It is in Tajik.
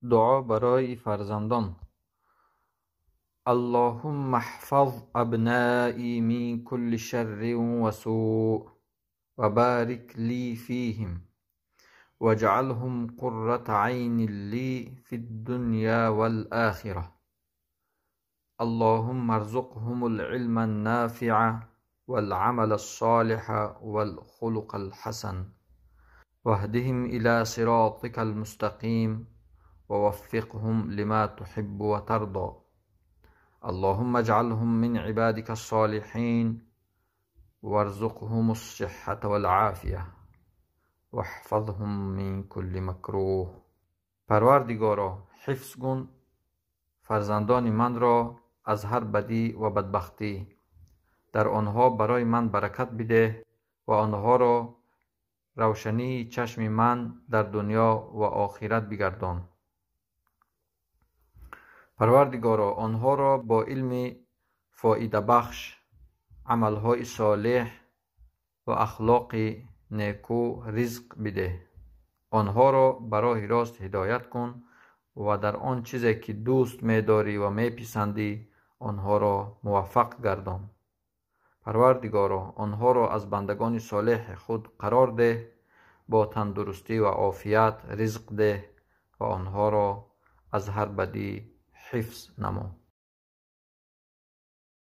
Дуо барои фарзандон. Аллоҳумма احفظ أبنائي من كل شر وسوء وبارك لي فيهم واجعلهم قرة عين لي في الدنيا والآخرة. اللهم ارزقهم العلم النافع والعمل الصالح والخلق الحسن واهدهم إلى صراطك المستقيم ووفقهم لما تحب وترضى. اللهم اجعلهم من عبادك الصالحين وارزقهم الصحة والعافية واحفظهم من كل مكروه. Парвардигоро, ҳифз кун фарзандони манро аз ҳар бадӣ ва бадбахтӣ. Дар онҳо барои ман баракат бидеҳ ва онҳоро равшании чашми ман дар дунё ва охират бигардон. Парвардигоро, онҳоро бо илми фоидабахш, амалҳои солеҳ ва ахлоқи некӯ ризқ бидеҳ. Онҳоро ба роҳи рост ҳидоят кун ва дар он чизе ки дӯст медорӣ ва меписандӣ, онҳоро муваффақ гардон. Парвардигоро, онҳоро аз бандагони солеҳи худ қарор деҳ, бо тандурустӣ ва офият ризқ деҳ ва онҳоро аз ҳар бадӣ ҳифз намо.